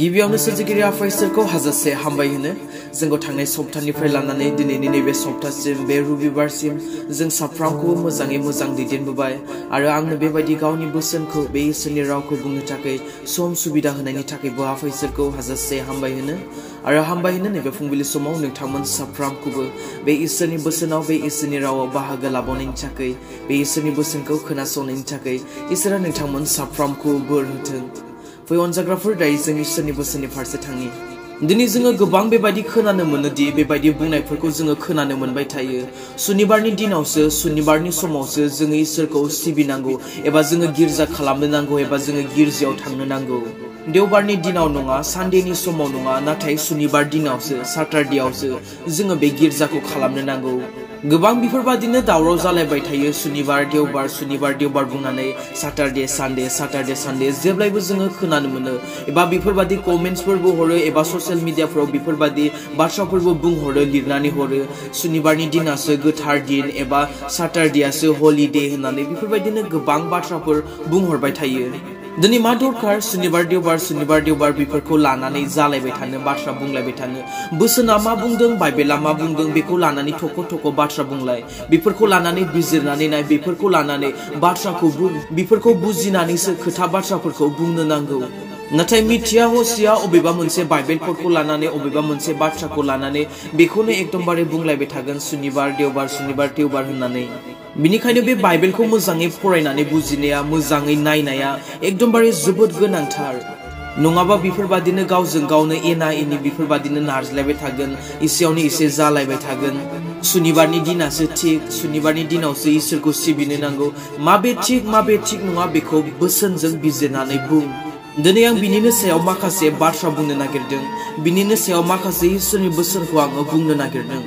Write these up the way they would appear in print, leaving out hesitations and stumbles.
गिबियावनो सोरजिगिरि आफा इसोरखौ हाजासे हामबाय होनो जोंखौ थांनाय सप्तानिफ्राय लानानै दिनैनि नैबे सप्तासिम बे रबिबारसिम जों साफ्रोमखौबो मोजाङै मोजां दैदेनबोबाय आरो आंनो बेबायदि गावनि बोसोनखौ बे इसोरनि रावखौ बुंनो थाखाय सम सुबिदा होनायनि थाखायबो आफा इसोरखौ हाजासे हामबाय होनो नैबे फुंबिलि समाव नोंथांमोन साफ्रोमखौबो बे इसोरनि बोसोनाव बे इसोरनि रावाव बाहागो लाबावनायनि थाखाय बे इसोरनि बोसोनखौ खोनासंनायनि थाखाय इसोरा नोंथांमोन साफ्रोमखौ बोर होथों। फै अनजाग्राफोर दायो जों इसोरनि बोसोननि फारसे थाङि। दिनै जोङो गोबां बेबायदि खोनानो मोनोदि बेबायदि बुंनायफोरखौ जोङो खोनानो मोनबाय थायो। सुनिबारनि समावसो जोङो इसोरखौ सिबिनांगौ एबा जोङो गिर्जा खालामनो नांगौ एबा जोङो गिर्जायाव थांनो नांगौ। देवबारनि दिनाव नङा, सानदेनि समाव नङा, नाथाय सुनिबार दिनावसो साटारडेआवसो जोङो बे गिर्जाखौ खालामनो नांगौ। गोबां बेफोरबादिनो दावराव जालायबाय थायो सुनिबार देवबार बुंनानै साटारडे सानडे जेब्लायबो जोङो खोनानो मोनो एबा बेफोरबादि कमेन्ट्सफोरबो हरो एबा ससियेल मिडियाफोराव बेफोरबादि बाथ्राफोरबो बुंहरो, लिरनानै हरो। सुनिबारनि दिनासो गोथार दिन एबा साटारडेआसो हलिडे होननानै बेफोरबायदिनो गोबां बाथ्राफोर बुंहरबाय थायो। दिनै मा दरकार सुनिबार देवबार बेफोरखौ लानानै जालायबाय थानो, बाथ्रा बुंलायबाय थानो? बोसोना मा बुंदों, बाइबेला मा बुंदों बेखौ लानानै थख' बाथ्रा बुंलाय। बेफोरखौ लानानै बिजिरनानै नाय, बेफोरखौ लानानै बाथ्राखौ बुं, बेफोरखौ बुजिनानैसो खोथा बाथ्राफोरखौ बुंनो नांगौ। नाथाय मिथिया हसिया अबेबा मोनसे बाइबेलफोरखौ लानानै अबेबा मोनसे बाथ्राखौ लानानै बेखौनो एकदमबारे बुंलायबाय थागोन सुनिबार देवबार होननानै। बिनिखायनो बे बाइबेलखौ मोजाङै फरायनानै बुजिनाया, मोजाङै नायनाया एकदमबारे जोबोद गोनांथार। नङाबा बेफोरबादिनो गावजों गावनो एना एनि बेफोरबादिनो नारज्लायबाय थागोन, एसेयावनो एसे जालायबाय थागोन। सुनिबारनि दिनासो थिग, सुनिबारनि दिनावसो इसोरखौ सिबिनो नांगौ। माबे थिग नङा बेखौ बोसोनजों बिजिरनानै बुं। दिनै आं बिनिनो सायाव माखासे बाथ्रा बुंनो नागिरदों, बिनिनो सायाव माखासे इसोरनि बोसोनखौ आङो बुंनो नागिरदों।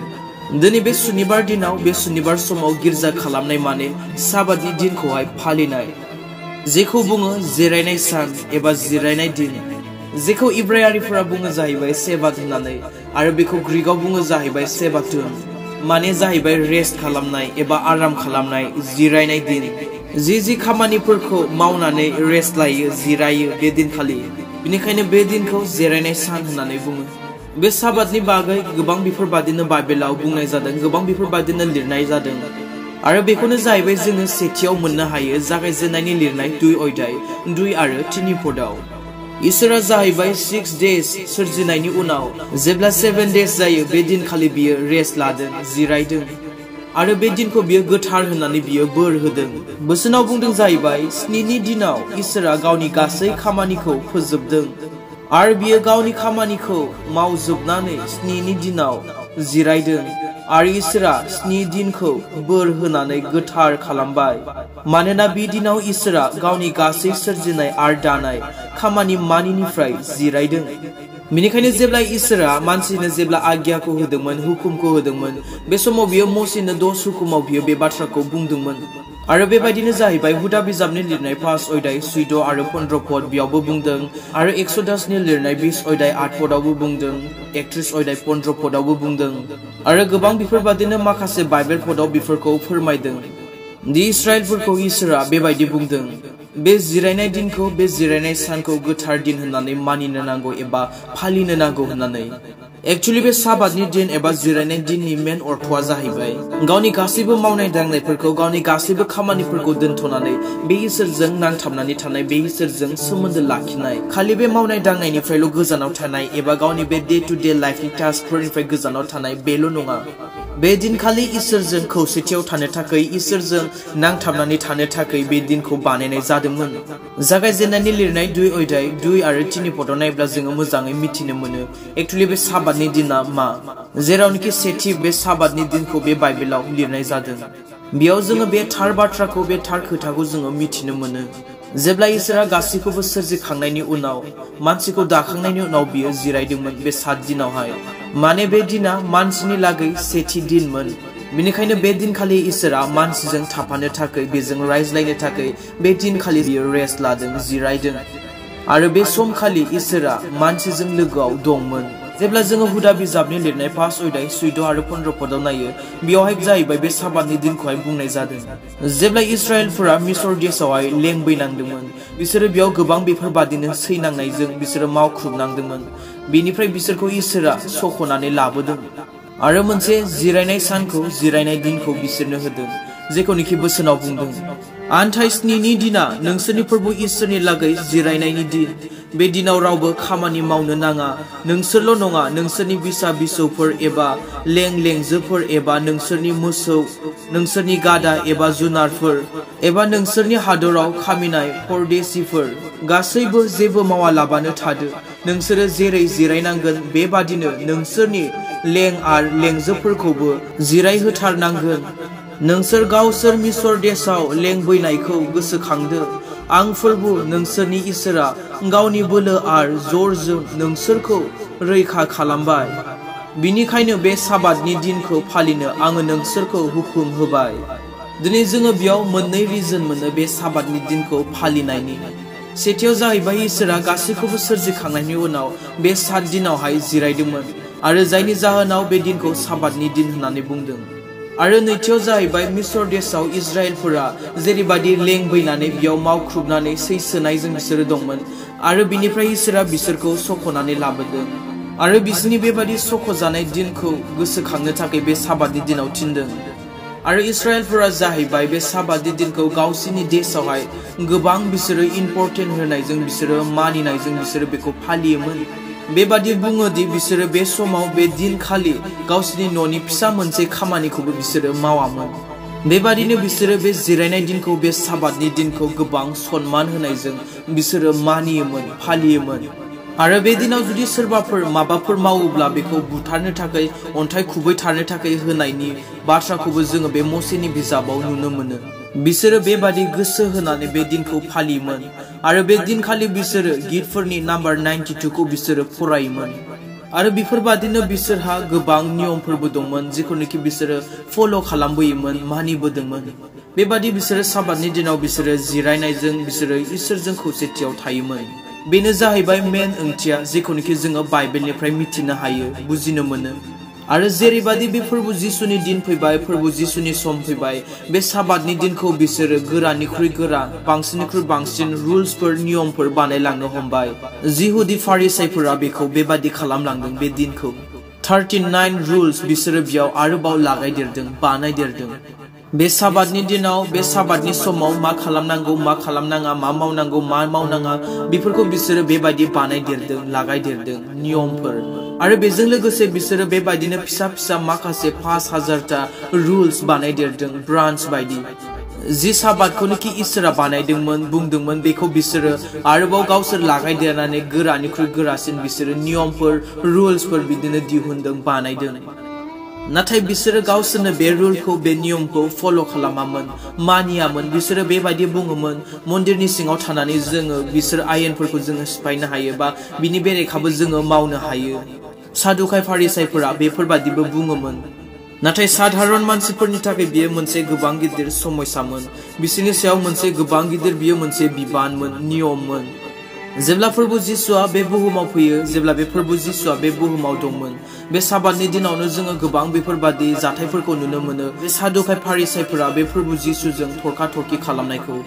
दिनै बे सुनिबार दिनाव, बे सुनिबार समाव गिर्जा खालामनाय माने साबादनि दिनखौहाय फालिनाय, जेखौ बुङो जिरायनाय सान एबा जिरायनाय दिन, जेखौ इब्रायारिफोरा बुङो जाहैबाय सेबात होननानै, आरो बेखौ ग्रीकआव बुङो जाहैबाय सेबातुन, माने जाहैबाय रेस्ट खालामनाय एबा आराम खालामनाय, जिरायनाय दिन। जि खामानिफोरखौ मावनानै रेस्ट लायो, जिरायो बे दिनखालि, बेनिखायनो बे दिनखौ जिरायनाय सान होननानै बुङो। बे साबातनि बागै गोबां बेफोरबादिनो बाइबेलाव बुंनाय जादों, गोबां बेफोरबादिनो लिरनाय जादों, आरो बेखौनो जाहैबाय जोङो सेथियाव मोननो हायो जागायजेननायनि लिरनाय 2 अध्याय 2 आरो 3 पदआव। इसोरा जाहैबाय 6 डेज सोरजिनायनि उनाव जेब्ला 7 डेज जायो बे दिनखालि बियो रेस्ट लादों, जिरायदों, आरो बे दिनखौ बियो गोथार होननानै बियो बोर होदों। बोसोनाव बुंदों जाहैबाय 7नि दिनाव इसोरा गावनि गासै खामानिखौ फोजोबदों, आरो बियो गावनि खामानिखौ मावजोबनानै 7नि दिनाव जिरायदों, आरो इसोरा 7 दिनखौ बोर होनानै गोथार खालामबाय। मानोना बे दिनाव इसोरा गावनि गासै सोरजिनाय आरो दानाय खामानि मानिनिफ्राय जिरायदों। बेनिखायनो जेब्ला इसोरा मानसिनो जेब्ला आज्ञाखौ होदोंमोन, हुकुमखौ होदोंमोन, बे समाव बियो मसेनो 10 हुकुमाव बियो बे बाथ्राखौ बुंदोंमोन। आरो बेबायदिनो जाहैबाय हुदा बिजाबनि लिरनाय 5 अध्याय 14 आरो 15 पद बेयावबो बुंदों, आरो एक्सोडासनि लिरनाय 20 अध्याय 8 पदआवबो बुंदों, 31 अध्याय 15 पदआवबो बुंदों, आरो गोबां बेफोरबादिनो माखासे बाइबेल पदआव बेफोरखौ फोरमायदों दि इस्राएलफोरखौ इसोरा बेबायदि बुंदों, बे जिरायनाय दिनखौ, बे जिरायनाय सानखौ गोथार दिन होननानै मानिनो नांगौ एबा फालिनो नांगौ होननानै। एक्चुअली बे साबातनि दिन एबा जिरायनाय दिननि मेन अर्थआ जाहैबाय गावनि गासैबो मावनाय दांनायफोरखौ, गावनि गासैबो खामानिफोरखौ दोनथ'नानै बे इसोरजों नांथाबनानै थानाय, बे इसोरजों सोमोन्दो लाखिनाय, खालि बे मावनाय दांनायनिफ्रायल' गोजानाव थानाय एबा गावनि बे डे टु डे लाइफनि टास्कफोरनिफ्राय गोजानाव थानाय बेल' नङा। बे दिनखालि इसोरजों खौसेथियाव थानो थाखाय, इसोरजों नांथाबनानै थानो थाखाय बे दिनखौ बानायनाय जादोंमोन। जागायजेननायनि लिरनाय 2 अध्याय 2 आरो 3 पदआव नायब्ला जोङो मोजाङै मिथिनो मोनो एक्चुअली बे साबातनि दिना मा, जेरावनोखि सेथि बे साबातनि दिनखौ बे बाइबेलाव लिरनाय जादों। बेयाव जोङो बे थार बाथ्राखौ, बे थार खोथाखौ जोङो मिथिनो मोनो। जेब्ला इसोरा गासैखौबो सोरजिखांनायनि उनाव, मानसिखौ दाखांनायनि उनाव बियो जिरायदोंमोन बे 7 दिनावहाय, माने बे दिना मानसिनि लागै सेथि दिनमोन। बेनिखायनो बे दिनखालि इसोरा मानसिजों थाफानो थाखाय, बेजों रायज्लायनो थाखाय बे दिनखालि बियो रेस्ट लादों, जिरायदों, आरो बे समखालि इसोरा मानसिजों लोगोआव दंमोन। जेब्ला जोङो हुदा बिजाबनि लिरनाय 5 अध्याय 14 आरो 15 पदआव नायो बेयावहाय जाहैबाय बे साबातनि दिनखौहाय बुंनाय जादों। जेब्ला इस्राएलफोरा मिसर देशआवहाय लेंबैनांदोंमोन बिसोरो बेयाव गोबां बेफोरबादिनो सैनांनायजों बिसोरो मावख्रुबनांदोंमोन। बेनिफ्राय बिसोरखौ इसोरा सख'नानै लाबोदों आरो मोनसे जिरायनाय सानखौ जिरायनाय दिनखौ बिसोरनो होदों जेखौनोखि बोसोनाव बुंदों आन्थाइ स्निनि दिना नोंसोरनि प्रभु इसोरनि लागै जिरायनायनि दिन। बे दिनाव रावबो खामानि मावनो नाङा, नोंसोरल' नङा नोंसोरनि बिसा बिसौफोर एबा लेंलेंजोफोर एबा नोंसोरनि मोसौ, नोंसोरनि गादा एबा जुनारफोर एबा नोंसोरनि हादराव खामिनाय परदेशिफोर गासैबो जेबो मावालाबानो थादो। नोंसोरो जेरै जिरायनांगोन बेबादिनो नोंसोरनि लें आरो लेंजोफोरखौबो जिरायहोथारनांगोन। नोंसोर गावसोर मिसर देशआव लेंबैनायखौ गोसोखांदो। आं प्रभु नोंसोरनि इसोरा गावनि बोलो आरो जरजों नोंसोरखौ रैखा खालामबाय। बिनिखायनो बे साबातनि दिनखौ फालिनो आङो नोंसोरखौ हुकुम होबाय। दिनै जोङो बेयाव मोननै रिजन मोनो बे साबातनि दिनखौ फालिनायनि। सेथियाव जाहैबाय इसोरा गासैखौबो सोरजिखांनायनि उनाव बे 7 दिनावहाय जिरायदोंमोन आरो जायनि जाहोनाव बे दिनखौ साबातनि दिन होननानै बुंदों। आरो नैथियाव जाहैबाय मिसर देशआव इजराइलफोरा जेरैबादि लेंबैनानै बेयाव मावख्रुबनानै सैसोनायजों बिसोरो दंमोन आरो बिनिफ्राय इसोरा बिसोरखौ सख'नानै लाबोदों आरो बिसोरनि बेबादि सख'जानाय दिनखौ गोसोखांनो थाखाय बे साबातनि दिनाव थिनदों। आरो इस्राएलफोरा जाहैबाय बे साबातनि दिनखौ गावसोरनि देशआवहाय गोबां बिसोरो इम्परटेन्ट होनायजों बिसोरो मानिनायजों बिसोरो बेखौ फालियोमोन। बेबादि बुङोदि बिसोरो बे समाव बे दिनखालि गावसोरनि न'नि फिसा मोनसे खामानिखौबो बिसोरो मावामोन। बेबादिनो बिसोरो बे जिरायनाय दिनखौ बे साबातनि दिनखौ गोबां सन्मान होनायजों बिसोरो मानियोमोन, फालियोमोन। आरो बे दिनाव जुदि सोरबाफोर माबाफोर मावोब्ला बेखौ बुथारनो थाखाय अन्थाइ खुबैथारनो थाखाय होनायनि बाथ्राखौबो जोङो बे मोसेनि बिजाबाव नुनो मोनो। बिसोरो बेबादि गोसो होनानै बे दिनखौ फालियोमोन आरो बे दिनखालि बिसोरो गितफोरनि नाम्बार 92 खौ बिसोरो फरायोमोन। आरो बेफोरबादिनो बिसोरहा गोबां नियमफोरबो दंमोन जेखौनोखि बिसोरो फल' खालामबोयोमोन, मानिबोदोंमोन। बेबादि बिसोरो साबातनि दिनाव बिसोरो जिरायनायजों बिसोरो इसोरजों खौसेथियाव थायोमोन। बेनो जाहैबाय मेन ओंथिया जेखौनोखि जोङो बाइबेलनिफ्राय मिथिनो हायो, बुजिनो मोनो। आरो जेरैबादि बे फोरबो जिसुनि दिन फैबाय, फोरबो जिसुनि सम फैबाय, बे साबातनि दिनखौ बिसोरो गोरानिख्रुइ गोरा, बांसिननिख्रुइ बांसिन रुल्सफोर, नियमफोर बानायलांनो हमबाय। जिहुदी फारिसाइफोरा बेखौ बेबादि खालामलांदों। बे दिनखौ 39 रुल्स बिसोरो बेयाव आरोबाव लागायदेरदों, बानायदेरदों। बे साबातनि दिनाव, बे साबातनि समाव मा खालामनांगौ, मा खालामनाङा, मा मावनांगौ, मा मावनाङा, बेफोरखौ बिसोरो बेबायदि बानायदेरदों, लागायदेरदों नियमफोर। आरो बेजों लोगोसे बिसोरो बेबायदिनो फिसा फिसा माखासे 5000टा रुल्स बानायदेरदों ब्रान्च बायदि। जि साबातखौनोखि इसोरा बानायदोंमोन, बुंदोंमोन, बेखौ बिसोरो आरोबाव गावसोर लागायदेरनानै गोरानिख्रुइ गोरासिन बिसोरो नियमफोर, रुल्सफोर बिदिनो दिहुनदों, बानायदों। नाथाय बिसोरो गावसोरनो बे रुलखौ, बे नियमखौ फल' खालामामोन, मानियामोन। बिसोरो बेबायदि बुङोमोन मन्दिरनि सिङाव थानानै जोङो बिसोर आयेनफोरखौ जोङो सिफायनो हायो बा बिनि बेरेखाबो जोङो मावनो हायो। सादुकाय फारिसाइफोरा बेफोरबादिबो बुङोमोन। नाथाय साधारन मानसिफोरनि थाखाय बियो मोनसे गोबां गिदिर समस्यामोन। बिसोरनि सायाव मोनसे गोबां गिदिर बियो मोनसे बिबानमोन, नियममोन। जेब्ला प्रभु जिसुआ बे बुहुमाव फैयो, जेब्ला बे प्रभु जिसुआ बे बुहुमाव दंमोन, बे साबातनि दिनावनो जोङो गोबां बेफोरबादि जाथायफोरखौ नुनो मोनो। बे सादुकाय फारिसाइफोरा बे प्रभु जिसुजों थरखा थरखि खालामनायखौ,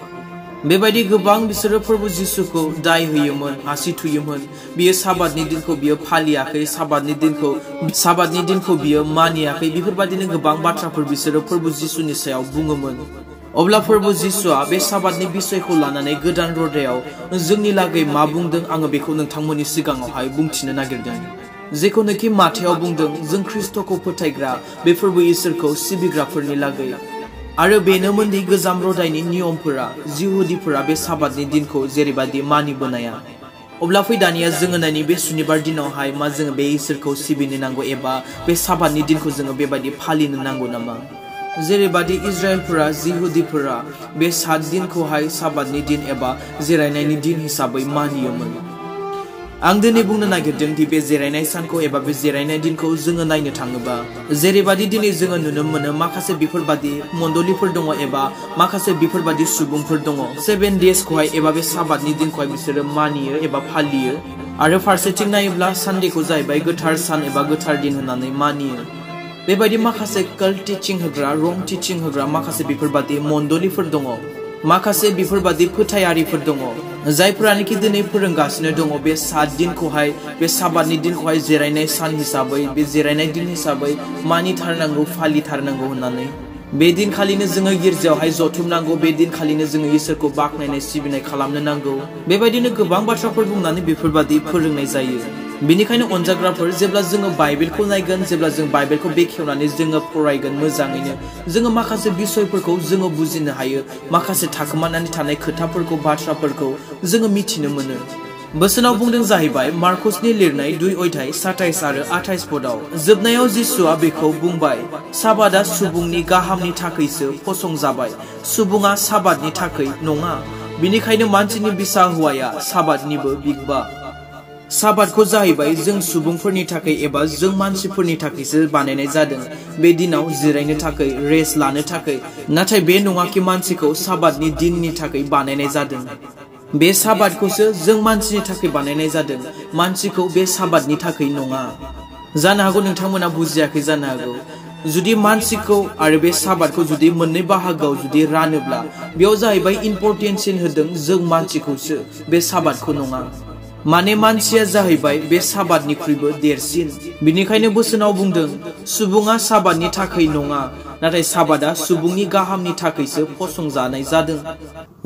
बेबायदि गोबां बिसोरो प्रभु जिसुखौ दाय होयोमोन, आसि थुयोमोन। बियो साबातनि दिनखौ बियो फालियाखै, साबातनि दिनखौ बियो मानियाखै। बेफोरबादिनो गोबां बाथ्राफोर बिसोरो प्रभु जिसुनि सायाव बुङोमोन। अब्ला प्रभु जिसुआ बे साबातनि बिसयखौ लानानै गोदान रदायाव जोंनि लागै मा बुंदों आङो बेखौ नोंथांमोननि सिगाङावहाय बुंथिनो नागिरदों। जेखौनोखि माथायाव बुंदों जों ख्रिस्टखौ फोथायग्रा बे फोरबो इसोरखौ सिबिग्राफोरनि लागै। आरो बेनोमोनदि गोजाम रदायनि नियमफोरा, जिहुदीफोरा बे साबातनि दिनखौ जेरैबादि मानिबोनाया। अब्ला फै दानिया जोङो नायनि बे सुनिबार दिनावहाय मा जोङो बे इसोरखौ सिबिनो नांगौ एबा बे साबातनि दिनखौ जोङो बेबायदि फालिनो नांगौ नामा? जेरैबादि इजराइलफोरा, जिहुदीफोरा बे 7 दिनखौहाय साबातनि दिन एबा जिरायनायनि दिन हिसाबै मानियोमोन। आं दिनै बुंनो नागिरदों दि बे जिरायनाय सानखौ एबा बे जिरायनाय दिनखौ जोङो नायनो थाङोबा जेरैबादि दिनै जोङो नुनो मोनो माखासे बेफोरबादि मण्डलिफोर दङ एबा माखासे बेफोरबादि सुबुंफोर दङ 7 डेजखौहाय एबा बे साबातनि दिनखौहाय बिसोरो मानियो एबा फालियो। आरो फारसेथिं नायोब्ला सानडेखौ जाहैबाय गोथार सान एबा गोथार दिन होननानै मानियो। बेबायदि माखासे काल्ट टिचिं होग्रा रं टिचिं होग्रा माखासे बेफोरबादि मण्डलिफोर दङ, माखासे बेफोरबादि फोथायारिफोर दङ जायफोरानोखि दिनै फोरोंगासिनो दङ बे 7 दिनखौहाय, बे साबातनि दिनखौहाय जिरायनाय सान हिसाबै, बे जिरायनाय दिन हिसाबै मानिथारनांगौ, फालिथारनांगौ होननानै। बे दिनखालिनो जोङो गिर्जायावहाय जथुमनांगौ, बे दिनखालिनो जोङो इसोरखौ बाख्नायनाय सिबिनाय खालामनो नांगौ। बेबायदिनो गोबां बाथ्राफोर बुंनानै बेफोरबादि फोरोंनाय जायो। बेनिखायनो अनजाग्राफोर, जेब्ला जोङो बाइबेलखौ नायगोन, जेब्ला जों बाइबेलखौ बेखेवनानै जोङो फरायगोन मोजाङैनो, जोङो माखासे बिसयफोरखौ जोङो बुजिनो हायो, माखासे थाखोमानानै थानाय खोथाफोरखौ, बाथ्राफोरखौ जोङो मिथिनो मोनो। बोसोनाव बुंदों जाहैबाय मार्कसनि लिरनाय 2 अध्याय 27 आरो 28 पदआव, जोबनायाव जिसुआ बेखौ बुंबाय, साबादा सुबुंनि गाहामनि थाखैसो फसंजाबाय, सुबुङा साबादनि थाखै नङा। बिनिखायनो मानसिनि बिसा हौवाया साबादनिबो बिगबा। साबादखौ जाहैबाय जों सुबुंफोरनि थाखाय एबा जों मानसिफोरनि थाखायसो बानायनाय जादों, बे दिनाव जिरायनो थाखाय, रेस्ट लानो थाखाय। नाथाय बे नङा कि मानसिखौ साबादनि दिननि थाखाय बानायनाय जादों। बे साबादखौसो जों मानसिनि थाखाय बानायनाय जादों, मानसिखौ बे साबादनि थाखाय नङा। जानो हागौ नोंथांमोना बुजियाखै जानो हागौ। जुदि मानसिखौ आरो बे साबादखौ जुदि मोननै बाहागोआव जुदि रानोब्ला, बेयाव जाहैबाय इम्परटेन्सिन होदों जों मानसिखौसो, बे साबादखौ नङा। माने मानसिया जाहैबाय बे साबादनिख्रुइबो देरसिन। बिनिखायनो बोसोनाव बुंदों, सुबुङा साबादनि थाखाय नङा, नाथाय साबादा सुबुंनि गाहामनि थाखायसो फसंजानाय जादों।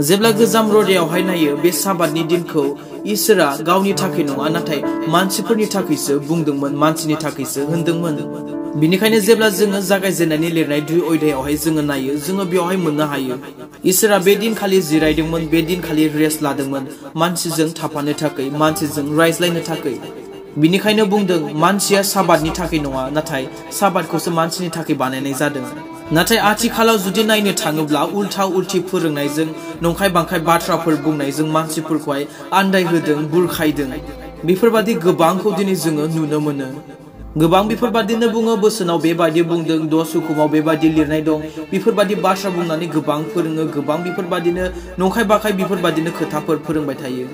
जेब्ला गोजाम रदायावहाय नायो, बे साबादनि दिनखौ इसोरा गावनि थाखाय नङा, नाथाय मानसिफोरनि थाखायसो बुंदोंमोन, मानसिनि थाखायसो होनदोंमोन। बिनिखायनो जेब्ला जोङो जागायजेननायनि लिरनाय 2 अध्यायावहाय जोङो नायो, जोङो बेवहाय मोननो हायो इसोरा बे दिनखालि जिरायदोंमोन, बे दिनखालि रेस्ट लादोंमोन, मानसिजों थाफानो थाखाय, मानसिजों रायज्लायनो थाखाय। बिनिखायनो बुंदों मानसिया साबादनि थाखाय नङा, नाथाय साबादखौसो मानसिनि थाखाय बानायनाय जादों। नाथाय आथिखालाव जुदि नायनो थाङोब्ला उल्था उल्थि फोरोंनायजों, नंखाय बांखाय बाथ्राफोर बुंनायजों मानसिफोरखौहाय आन्दायहोदों, बुरखायदों। बेफोरबादि गोबांखौ दिनै जोङो नुनो मोनो। गोबां बेफोरबादिनो बुङो, बोसोनाव बेबायदि बुंदों, 10 हुकुमाव बेबायदि लिरनाय दं, बेफोरबादि बाथ्रा बुंनानै गोबां फोरोङो, गोबां बेफोरबादिनो नंखाय बाखाय बेफोरबादिनो खोथाफोर फोरोंबाय थायो।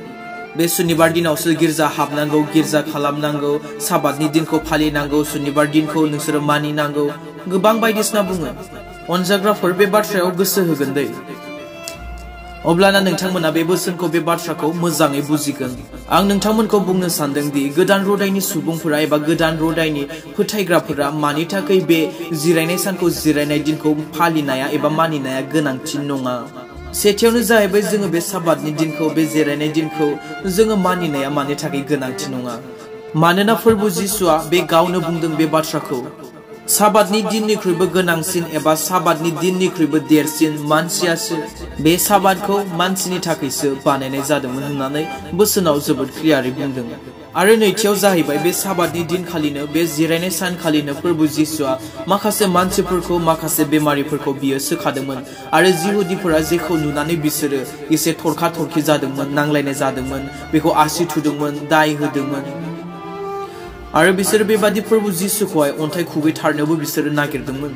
बे सुनिबार दिनावसो गिर्जा हाबनांगौ, गिर्जा खालामनांगौ, साबादनि दिनखौ फालिनांगौ, सुनिबार दिनखौ नोंसोरो मानिनांगौ, गोबां बायदिसिना बुङो। अनजाग्राफोर, बे बाथ्रायाव गोसो होगोन दै। अब्लाना नोंथांमोना बे बोसोनखौ, बे बाथ्राखौ मोजाङै बुजिगोन। आं नोंथांमोनखौ बुंनो सानदों दि गोदान रदायनि सुबुंफोरा एबा गोदान रदायनि फोथायग्राफोरा मानि थाखाय बे जिरायनाय सानखौ, जिरायनाय दिनखौ फालिनाया एबा मानिनाया गोनांथि नङा। सेथियावनो जाहैबाय जोङो बे साबादनि दिनखौ, बे जिरायनाय दिनखौ जोङो मानिनाया मानि थाखाय गोनांथि नङा। मानोना फोरबु जिसुआ बे गावनो बुंदों बे बाथ्राखौ, साबादनि दिननिख्रुइबो गोनांसिन एबा साबादनि दिननिख्रुइबो देरसिन मानसियासो। बे साबादखौ मानसिनि थाखायसो बानायनाय जादोंमोन होननानै बोसोनाव जोबोद क्लियारै बुंदों। आरो नैथियाव जाहैबाय बे साबादनि दिनखालिनो, बे जिरायनाय सानखालिनो फोरबु जिसुआ माखासे मानसिफोरखौ, माखासे बेमारिफोरखौ बियो सोखादोंमोन। आरो जिहुदिफोरा जेखौ नुनानै बिसोरो एसे थरखा थरखि जादोंमोन, नांलायनाय जादोंमोन, बेखौ आसि थुदोंमोन, दाय होदोंमोन। आरो बिसोरो बेबादि फोरबु जिसुखौहाय अन्थाइ खुबैथारनोबो बिसोरो नागिरदोंमोन।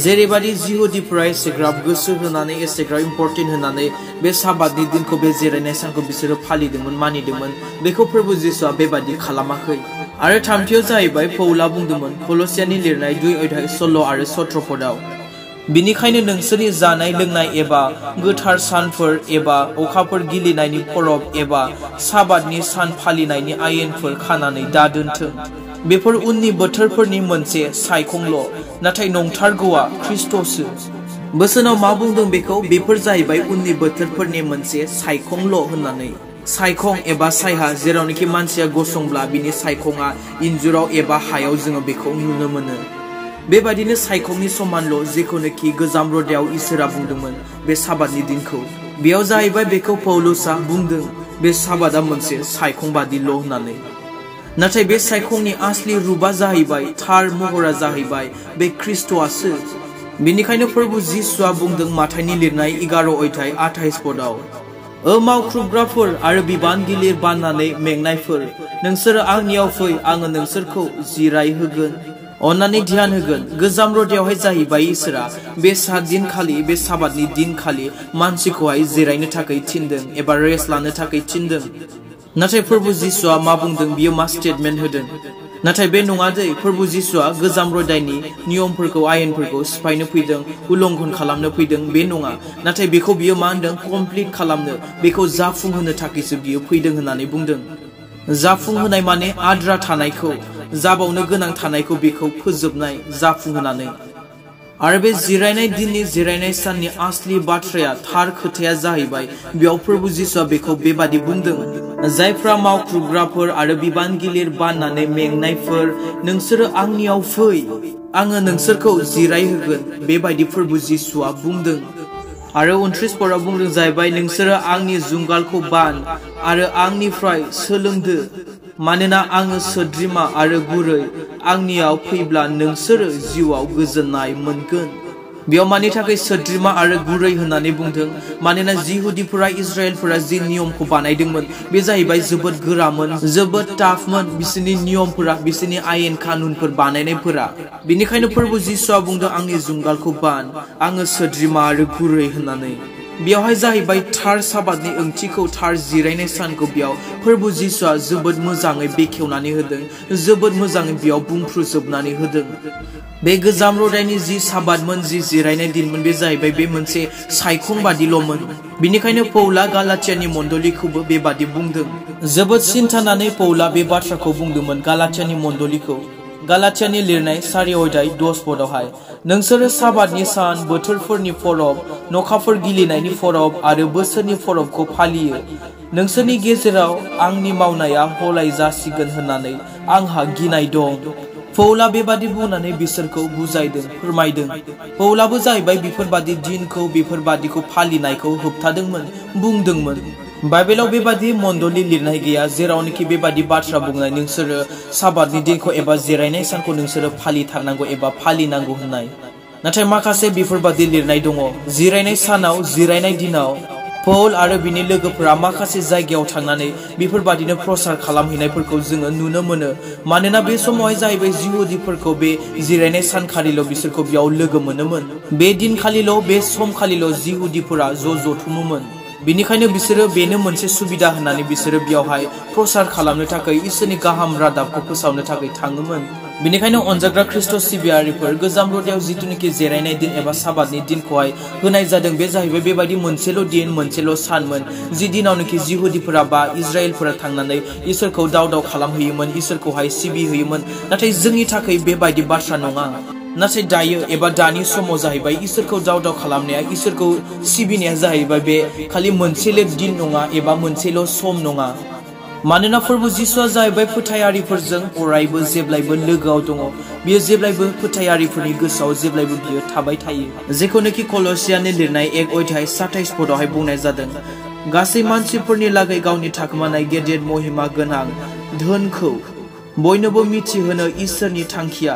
जेरैबादि जिहुदिफोरा एसेग्राब गोसो होनानै, एसेग्राब इम्परटेन्ट होनानै बे साबादनि दिनखौ, बे जिरायनाय सानखौ बिसोरो फालिदोंमोन, मानिदोंमोन, बेखौ फोरबु जिसुआ बेबादि खालामाखै। आरो थामथियाव जाहैबाय पौला बुंदोंमोन कलसियानि लिरनाय 2 अध्याय 16 आरो 17 पदआव, बिनिखायनो नोंसोरनि जानाय लोंनाय एबा गोथार सानफोर एबा अखाफोर गिलिनायनि परब एबा साबादनि सान फालिनायनि आयेनफोर खानानै दादोन्थों। बेफोर उननि बोथोरफोरनि मोनसे सायखंल', नाथाय नंथारगौआ ख्रिस्ट'सो। बोसोनाव मा बुंदों बेखौ, बेफोर जाहैबाय उननि बोथोरफोरनि मोनसे सायखंल' होननानै। सायखं एबा सायहा, जेरावनोखि मानसिया गसंब्ला बिनि सायखङा इन्जुराव एबा हायाव जोङो बेखौ नुनो मोनो। बेबादिनो सायखंनि समानल', जेखौनोखि गोजाम रदायाव इसोरा बुंदोंमोन बे साबादनि दिनखौ। बेयाव जाहैबाय बेखौ पौलुसआ बुंदों बे साबादा मोनसे सायखं बादिल' होननानै। नाथाय बे सायखंनि आसलि रुपा जाहैबाय, थार महरा जाहैबाय बे ख्रिस्ट'आसो। बेनिखायनो फोरबु जिसुआ बुंदों माथाइनि लिरनाय 11 अध्याय 28 पदआव, मावख्रुबग्राफोर आरो बिबान गिलिर बाननानै मेंनायफोर, नोंसोरो आंनियाव फै, आङो नोंसोरखौ जिरायहोगोन, अन्नानै ध्यान होगोन। गोजाम रदायावहाय जाहैबाय इसोरा बे 7 दिनखालि, बे साबादनि दिनखालि मानसिखौहाय जिरायनो थाखाय थिनदों एबा रेस्ट लानो थाखाय थिनदों। नाथाय प्रभु जिसुआ मा बुंदों बियो मा स्टेटमेन्ट होदों नाथाय बे नङा दे प्रभु जिसुआ गोजाम रादायनि नियमफोरखौ आयेनफोरखौ सिफायनो फैदों उल्लंघन खालामनो फैदों बे नङा नाथाय बेखौ बियो मा होनदों कमप्लिट खालामनो बेखौ जाफुंहोनो थाखायसो बियो फैदों होननानै बुंदों जाफुंहोनाय माने आद्रा थानायखौ जाबावनो गोनां थानायखौ बेखौ फोजोबनाय जाफुंहोनानै आरो बे जिरायनाय दिननि जिरायनाय साननि आसलि बाथ्राया थार खोथाया जाहैबाय बेयाव प्रभु जिसुआ बेखौ बेबादि बुंदों जायफ्रा मावख्रुबग्राफोर आरो बिबान गिलिर बाननानै मेंनायफोर नोंसोरो आंनियाव फै आङो नोंसोरखौ जिरायहोगोन बेबायदि प्रभु जिसुआ बुंदों आरो 29 पराव बुंदों जाहैबाय नोंसोरो आंनि जुंगालखौ बान आरो आंनिफ्राय सोलोंदो मानोना आङो सोद्रिमा आरो गुरै आंनियाव फैब्ला नोंसोरो जिउआव गोजोननाय मोनगोन बेयाव मानि थाखाय सोद्रिमा आरो गुरै होननानै बुंदों मानोना जिहुदिफोरा इजराइलफोरा जि नियमखौ बानायदोंमोन बे जाहैबाय जोबोद गोरामोन जोबोद टाफमोन बिसोरनि नियमफोरा बिसोरनि आयेन कानुनफोर बानायनायफोरा बेनिखायनो प्रभु जिसुआ बुंदों आंनि जुंगालखौ बान आङो सोद्रिमा आरो गुरै होननानै बेयावहाय जाहैबाय थार साबादनि ओंथिखौ थार जिरायनाय सानखौ बेयाव प्रभु जिसुआ जोबोद मोजाङै बेखेवनानै होदों जोबोद मोजाङै बेयाव बुंफ्रुजोबनानै होदों बे गोजाम रादायनि जि साबादमोन जि जिरायनाय दिनमोन बे जाहैबाय बे मोनसे सायखं बादिल'मोन बेनिखायनो पौला गालातियानि मण्डलीखौबो बेबादि बुंदों जोबोद सिन्थानानै पौला बे बाथ्राखौ बुंदोंमोन गालातियानि मण्डलीखौ गालातियानि लिरनाय 4 अध्याय 10 पदावहाय नोंसोरो साबादनि सान बोथोरफोरनि फरब नखाफोर गिलिनायनि फरब आरो बोसोरनि फरबखौ फालियो नोंसोरनि गेजेराव आंनि मावनाया हलाय जासिगोन होननानै आंहा गिनाय दं पौला बेबादि बुंनानै बिसोरखौ बुजायदों फोरमायदों पौलाबो जाहैबाय बेफोरबादि दिनखौ बेफोरबादिखौ फालिनायखौ होबथादोंमोन बुंदोंमोन बाइबेलाव बेबादि मण्डली लिरनाय गैया जेरावनोखि बेबादि बाथ्रा बुंनाय नोंसोरो साबादनि दिनखौ एबा जिरायनाय सानखौ नोंसोरो फालिथारनांगौ एबा फालिनांगौ होननाय नाथाय माखासे बेफोरबादि लिरनाय दङ जिरायनाय सानाव जिरायनाय दिनाव पौल आरो बिनि लोगोफोरा माखासे जायगायाव थांनानै बेफोरबादिनो प्रसार खालामहैनायफोरखौ जोङो नुनो मोनो मानोना बे समावहाय जाहैबाय जिहुदिफोरखौ बे जिरायनाय सानखालिल' बिसोरखौ बेयाव लोगो मोनोमोन बे दिनखालिल' बे समखालिल' जिहुदिफोरा ज' जथुमोमोन बेनिखायनो बिसोरो बेनो मोनसे सुबिदा होननानै बिसोरो बेयावहाय प्रसार खालामनो थाखाय इसोरनि गाहाम रादाबखौ फोसावनो थाखाय थाङोमोन बेनिखायनो अनजाग्रा ख्रिस्ट' सिबियारिफोर गोजाम रादायाव जिथुनिखि जिरायनाय दिन एबा साबादनि दिनखौहाय होनाय जादों बे जाहैबाय बेबायदि मोनसेल' दिन मोनसेल' सानमोन जि दिनावनोखि जिहुदिफोरा बा इजराइलफोरा थांनानै इसोरखौ दाव दाव खालामहैयोमोन इसोरखौहाय सिबिहैयोमोन नाथाय जोंनि थाखाय बेबायदि बाथ्रा नङा नाथाय दायो एबा दानि समाव जाहैबाय इसोरखौ दाव दाव खालामनाया इसोरखौ सिबिनाया जाहैबाय बे खालि मोनसेल' दिन नङा एबा मोनसेल' सम नङा मानोना प्रभु जिसुआ जाहैबाय फोथायारिफोरजों अरायबो जेब्लायबो लोगोआव दङ बियो जेब्लायबो फोथायारिफोरनि गोसोआव जेब्लायबो बियो थाबाय थायो जेखौनोखि कलसियानि लिरनाय 1 अध्याय 27 पदावहाय बुंनाय जादों गासै मानसिफोरनि लागै गावनि थाखोमानाय गेदेर महिमा गोनां धोनखौ बयनोबो मिथिहोनो इसोरनि थांखिया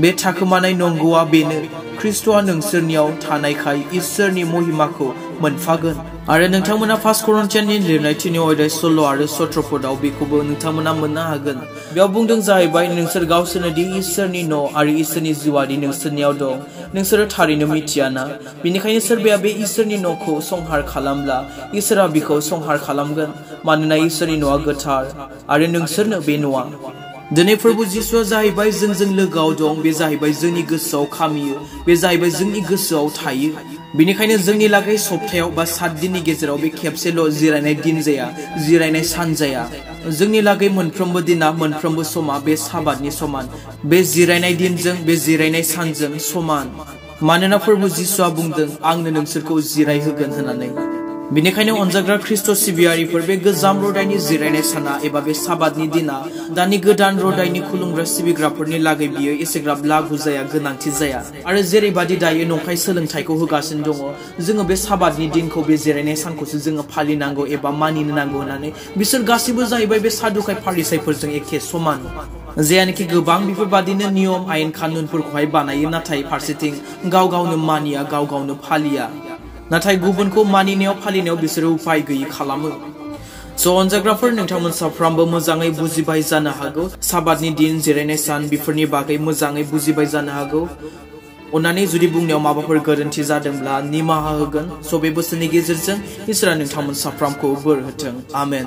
बे थाखोमानाय नंगौआ बेनो ख्रिस्ट'आ नोंसोरनियाव थानायखाय इसोरनि महिमाखौ मोनफागोन आरो नोंथांमोना 1 करिन्थियाननि लिरनाय 3 अध्याय 16 आरो 17 पदाव बेखौबो नोंथांमोना मोननो हागोन बेयाव बुंदों जाहैबाय नोंसोर गावसोरनो दि इसोरनि न' आरो इसोरनि जिउआरि नोंसोरनियाव दं नोंसोरो थारैनो मिथियाना बेनिखायनो सोरबाया बे इसोरनि न'खौ संहार खालामब्ला इसोरा बिखौ संहार खालामगोन मानोना इसोरनि न'आ गोथार आरो नोंसोरनो बे न'आ दिनै प्रभु जिसुआ जाहैबाय जोंजों लोगोआव दं बे जाहैबाय जोंनि गोसोआव खामियो बे जाहैबाय जोंनि गोसोआव थायो बेनिखायनो जोंनि लागै सप्तायाव बा 7 दिननि गेजेराव बे खेबसेल' जिरायनाय दिन जाया जिरायनाय सान जाया जोंनि लागै मोनफ्रोमबो दिना मोनफ्रोमबो समा बे साबादनि समान बे जिरायनाय दिनजों बे जिरायनाय सानजों समान मानोना प्रभु जिसुआ बुंदों आंनो नोंसोरखौ जिरायहोगोन होननानै बेनिखायनो अनजाग्रा ख्रिस्ट' सिबियारिफोर बे गोजाम रादायनि जिरायनाय साना एबा बे साबादनि दिना दानि गोदान रादायनि खुलुमग्रा सिबिग्राफोरनि लागै बियो एसेग्राब लागु जाया गोनांथि जाया आरो जेरैबादि दायो नंखाय सोलोंथाइखौ होगासिनो दङ जोङो बे साबादनि दिनखौ बे जिरायनाय सानखौसो जोङो फालिनांगौ एबा मानिनो नांगौ होननानै बिसोर गासिबो जाहैबाय बे सादुकाय फारिसाइफोरजों एखे समान जेयानोखि गोबां बेफोरबादिनो नियम आयेन कानुनफोरखौहाय बानायो नाथाय फारसेथिं गाव गावनो मानिया गाव गावनो फालिया नाथाय गुबुनखौ मानिनायाव फालिनायाव बिसोरो उपाय गैयै खालामो अनजाग्राफोर नोंथांमोन साफ्रोमबो मोजाङै बुजिबाय जानो हागौ साबादनि दिन जिरायनाय सान बेफोरनि बागै मोजाङै बुजिबाय जानो हागौ अन्नानै जुदि बुंनायाव माबाफोर गोरोन्थि जादोंब्ला निमाहा होगोन बे बोसोरनि गेजेरजों इसोरा नोंथांमोन साफ्रोमखौ बोर होथों आमेन।